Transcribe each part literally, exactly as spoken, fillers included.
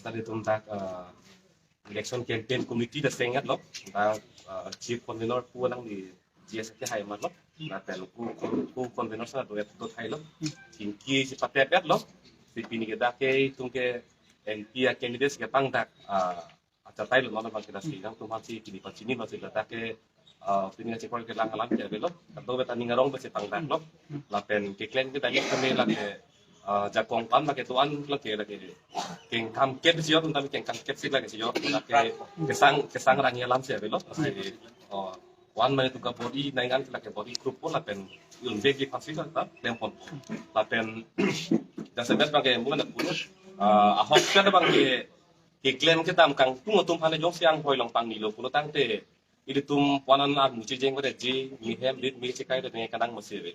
Tadi tum dak, eh, election campaign committee ta seng-et lo, dak, eh, chief convener pu alangli G S T hai mat lo, lapen ku, ku, ku convener sa duet do thai lo, chingki si patep-et lo, si pini ke dak ke itum ke M P a candidates ke pangdak, eh, achatai lo non abang ke lasi nangtum aphan si pini pachini lo si dak ke, eh, pini kachekoi kelang alam ke avelo, kadokave ta ning arong besi pangdak lo, lapen keklem ke tadi kami lake, eh, jakong pan lake do-an lake lake kengkam kep si yo, tentang kengkam kep si lake si yo, lake kesang, kesang rangi alam si avelo, lasi, oh, one minute ka body nang an lake body group po lapen yun begi pasi ta klem pon. Lapen jasemet abang ke mungkin pulo, eh, ahok ke abang ke keklem kedam kangtung atum aphan jongsi anghoi along pangni lo pulo tangte, ilitum puanan armu chejeng pada ji, mihem rit mi chekai de ne kanang masih ave.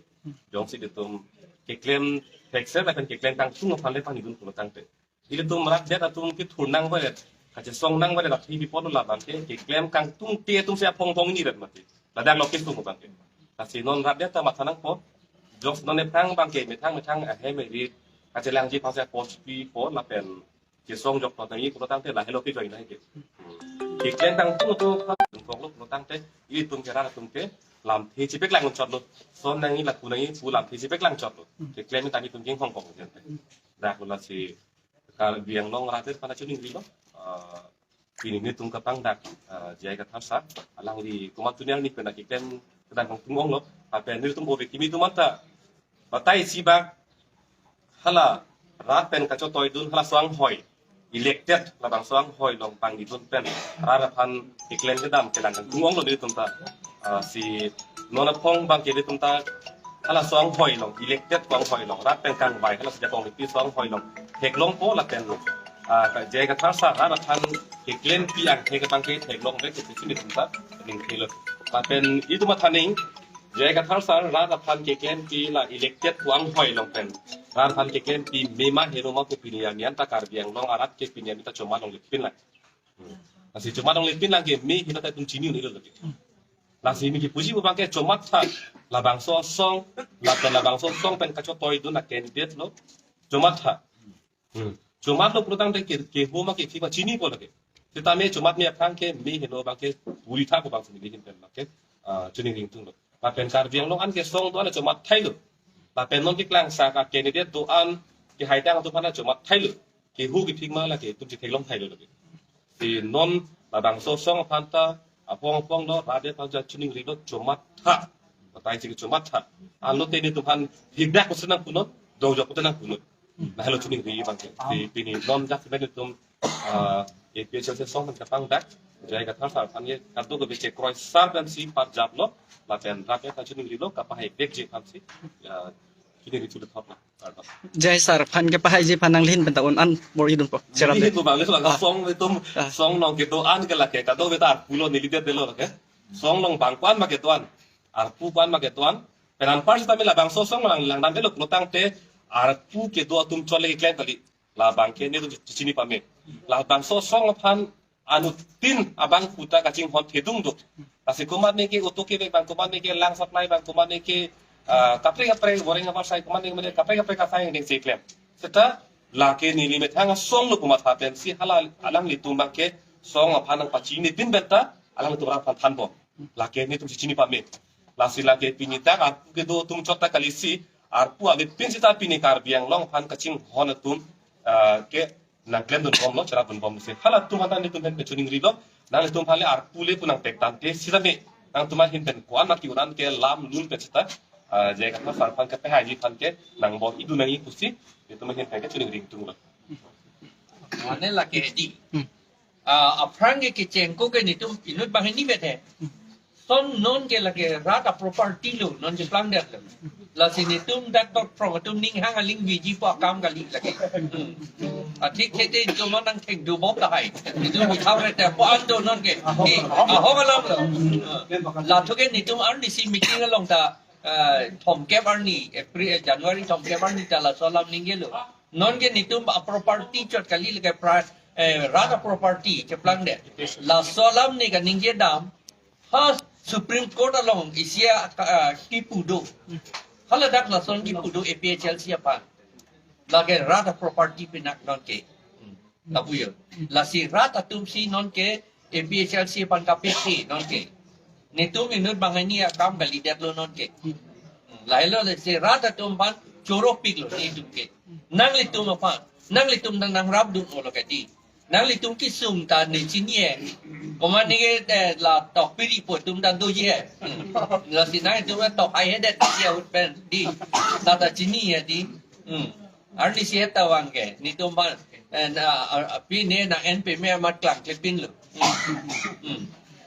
Jongsi ilitum keklem thekser lapen keklem kangtung aphan le pangni dun pulo tangte, ilitum rat-det atum kethur nang pada, kachesong nang pada, rat hi bipon lo abang ke keklem kangtungte atum si aphong thong ni rat mati. Ladak lo kesung abang ke. Lasi non rat-det ta matha nangpo. Jongsi non ephrang abang ke methang methang ahem rit kachelangji aphan si apos pipo lapen kesong jok tangji pulo tangte lahelo ke join nai ke. Keklem kangtung atum aphan kok lo pulo tangte, itum ke rat atum ke lamthe chepeklang chot lo. Son nangji laku nangji pu lamthe chepeklang chot lo. Keklem tangji atum ke hong kong. Dak lo lasi Karbi Anglong rat-det aphan choningri lo. Eh, pini netum kapangdak, eh, J I Kathar sir, alangli komat tunyang ni pena keklem kedam kangtung ong lo, lapen netum obe kimi atum anta batai si bak hala rat pen kachotoi dun hala so anghoi, elected labangso anghoi along pangni dun pen rat aphan keklem kedam kelang kangtung ong lo netum ta, ah, si non aphong abang ke netum ta hala so anghoi along, elected so anghoi along, rat pen kangvai hala si jakong pi so anghoi along theklongpo lapen, ah, ka J I Kathar sir rat aphan keklempi angthek abang ke theklong vek ke si netum ta ning thelo. Lapen itum athaning J I Kathar sir rat aphan keklempi la elected so anghoi along pen rat aphan keklempi me ma heno ma pu pini arni anta Karbi Anglong arat ke pini arni ta chomat longle pin lang. Hmm. Lasi chomat longle pin lang ke me heno ta itum chini un-e lo lagi. Lasi me kipuji pu abang ke chomat tha, labangso asong, lapen labangso asong pen kachotoi dun a candidate lo, chomat tha. Hmm. Chomat lo pulo tangte ke, kehoma ke thima chinipo lake. Sitame chomat me aphrang ke me heno abang ke puri tha ko abang si neli ahin pen abang ke, ah, choningri ingtung lo. Lapen Karbi Anglong an ke song do-an chomat thai lo. Lapen non keklangsak a candidate do-an ke haitang atum aphan chomat thai lo. Keho kethik ma lake itum si theklong thai lo lake. Si non labangso asong aphan ta aphong aphong lo, rat-det aphan ta choningri lo, chomat tha. Batai si chomat tha. Anlo te netum aphan hikdak kusen nang punot, dongjok kusen nang punot. Lahelo choningri abang ke. Di pini non jak semen netum, ah, A P H L C asong pen kapangdak J I Kathar sir aphan ye kadokave chekroi sar pen si parjap lo, lapen rat-det aphan choningri lo, kapahai vekji aphan si, ah, choningri thu thot lo. J I sir aphan kepahaiji aphan nangli ahin pen ta un-an bor-i dunpo. Cherap neli de. Ahin pu abang le abang, ah, song itum, ah, song along kedo-an ke lake, kadokave ta arpu lo neli det det lo lake. Song along bang ko-an ma kedo-an, arpu ko-an ma kedo-an. Pen anpar sitame labangso asong lang langdam-et lo pulo tangte arpu kedo atum chot le keklem kali. Labang ke netum chini pame. Labangso asong aphan anuttin abang puta kachinghon thedung do. Lasi komatne ke auto kevek abang, komatne ke lang supply abang, komatne ke, ah, kaprek kaprek boreng avarsai, komatne ke mane kaprek kaprek asai neng si klem. Seta lake neli methang asong lo pu matha pen si hala alanglitum abang ke song aphan nangpachini pin pen ta alanglitum rat aphan thanbom. Lake netum si chini pame. Lasi lake pini dak arpu kedo atum chot ta kali si arpu avepin seta pini Karbi Anglong aphan kachinghon atum, ah, ke nangklem dunbom lo, cherap dunbom si. Halatum aphan netum pen choningri lo, nanglitum aphan le arpu le pu nangpek tangte sitame nangtum ahin pen ko-an ma ki-un-an ke lam lun pen seta, ah, J I Kathar sir aphan kepahaiji aphan ke nangbor-i dun nangji pusi netum ahin pen ke choningri ingtung lo. Mane lake di. Hmm. Ah, aphrang ke kecheng ko ke netum inut banghini vet he. Son non ke lake rat a property lo, non cheplang det lo. Lasi netum dak tok phrong atum ning hang aling biji po akam kali lake. Hmm. Athik thete jomo nangthek dobom tahai. Netum bithau rete po an do non ke. Ke, ahok alam lo. Latum ke netum arni si meeting along ta, ah, thomkep arni, April, January thomkep arni ta laso alam ningje lo. Non ke netum a property chot kali lake pra-, eh, rat a property cheplang det. Laso alam ne kaningje dam. Ha Supreme Court along isi a, ah, kipu do. Haladak lason kipu do A P H L C aphan. Lake rat a property pinak non ke. Lapu jo. Lasi rat atum si nonke A P H L C aphan kapisi nonke. Netum inut banghini akam kalidetlo nonke. Lahelo lasi rat atum aphan choropiklo netum ke. Nanglitum aphan. Nanglitum nang nangrapdunlo ke di. Nanglitum kesung ta ne chini-e. Komat ne ke, eh, la tok piri po atum ta doji-e. Hmm. Lasi nangtum tok hai hedet ya ut pen di. Ta ta chini-e di. Hmm. Arnisi ta vang ke. Netum aphan, eh, na, a, a, pi ne nang-en peme amat klangklepinlo. Hmm. Hmm.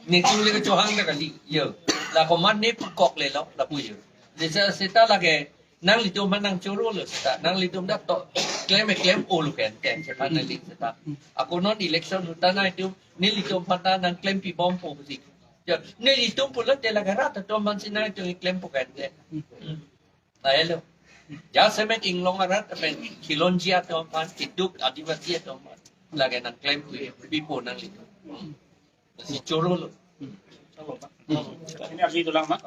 Netum le kechohang ta kali. Jo. La komat ne pukok lelo. Lapu jo. Seta, seta lake nanglitum aphan nangchorolo seta. Nanglitum ta to klem klem-olo ke ante seta nangli seta. Ako non election ahut ta nangtum nelitum aphan ta nangklempibompo pusi. Jo, nelitum pulote lake rat atum aphan si nangtum klempo ke ante. Lahelo. Jasemet inglong arat apen khilonji atum aphan, kiduk Adivasi atum aphan lake nangklempipo nanglitum. Si chorolo. Ini harus itulang, Mak.